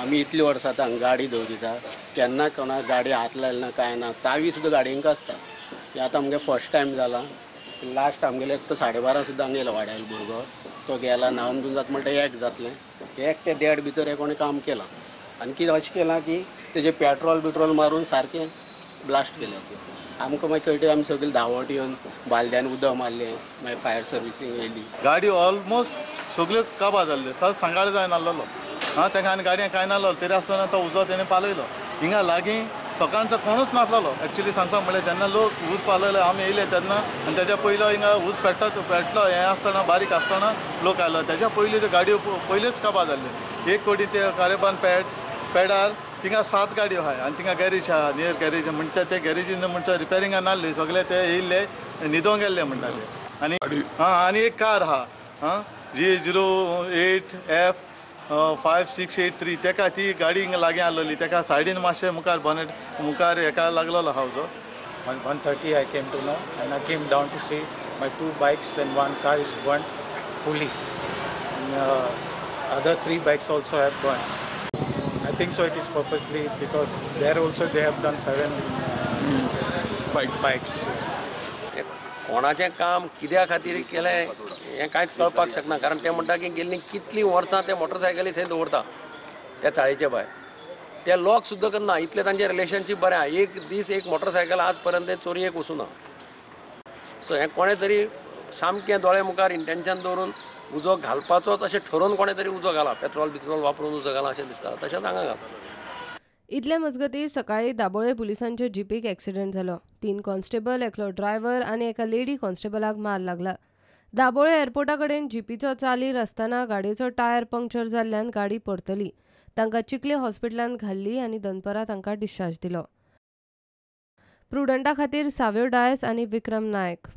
आमी इतली वर्सां आतां हांगा गाडी दवरिता, केन्ना कोणाक गाडी हात लायलो ना, कांय ना. चावी सुद्दां गाडयेंक आसता. हें आतां आमगे फर्स्ट टायम जाला. लास्ट आमगेले एक तो 12:30 सुद्दां हांगा येयलो वाड्यालो भुरगो, तो गेला न्हावन धुवन जाता म्हणटा एक जातलें, एक ते 1.5 भितर हे कोणें काम केलां. आनी कितें अशें केलां की तेजें पेट्रोल बिट्रोल मारून सारकें ब्लास्ट केलें. आमकां मागीर कळटा, आमी सगळीं धांवट येवन बालद्यान उदक मारलें, मागीर फायर सर्विसींग येयली. गाडी ऑलमोस्ट सगल्यो काबार जाल्ल्यो, सहज सांगाळ जायनासलो. हां, ताका आनी गाडयेक कांय नासलो, तरी आसतना तो उजो तेणें पालयलो. हिंगा लागीं सकाळचो कोणूच नासलेलो. एक्चुली सांगता म्हणल्यार जेन्ना लोक ऊस पालयलो आमी येयले तेन्ना, आनी तेज्या पयलो हिंगा ऊस पेटलो हें आसतना, बारीक आसतना लोक आयलो. तेज्या पयलीं त्यो गाडयो पयल्योच काबार जाल्ल्यो. एक कोटी ते कारेबान पेडार थिंगा 7 गाडयो आहाय आनी थिंगा गॅरेज आहा, नियर गॅरेज म्हणटा ते गॅरेजीन म्हणटा रिपेरिंगा नासली, सगळे ते येयल्ले न्हिदोंक गेल्ले म्हणटाले. आनी आं, आनी एक कार आहा, आं, G 08 F 5683, तेका ती गाडी लागीं आसलेली, तेका सायडीन मातशें मुखार बोनेट मुखार हेका लागलेलो आहा उजो. 1:30 I came to know and I came down to see my 2 bikes and 1 car is burnt fully. And, other 3 bikes also have burnt. I think so it is purposely because there also they have done 7 bikes. कोणाचें काम कित्या खातीर केलें हें कांयच कळपाक शकना, कारण ते म्हणटा की गेल्लीं कितलीं वर्सां ते मोटरसायकली थंय दवरता त्या चाळीचे भायर, ते लॉक सुद्दां करना, इतलें तांचें रिलेशनशीप बरें आहा. एक दीस एक मोटरसायकल आज पर्यंत चोरयेक वचूना. सो हें कोणें तरी सामकें दोळे मुखार इंटेंशन दवरून उजो घालपाचोच अशें ठरोवन कोणें तरी उजो घाला, पेट्रोल बिट्रोल वापरून उजो घाला अशें दिसता, तशेंच हांगा घाला. इतले मजगतीं सकाळीं दाबोळे पुलिसांचे जीपीक एक्सिडेंट जालो. 3 कॉन्स्टेबल, एकलो ड्रायव्हर आनी एका लेडी कॉन्स्टेबलाक मार लागला. दाबोळे एअरपोर्टा कडेन जीपीचो चालीर आसतना गाडयेचो टायर पंक्चर जाल्ल्यान गाडी परतली. तांकां चिखले हॉस्पिटलांत घाल्ली आनी दनपरां तांकां डिस्चार्ज दिलो. प्रुडंटा खातीर साव्यो डायस आनी विक्रम नायक.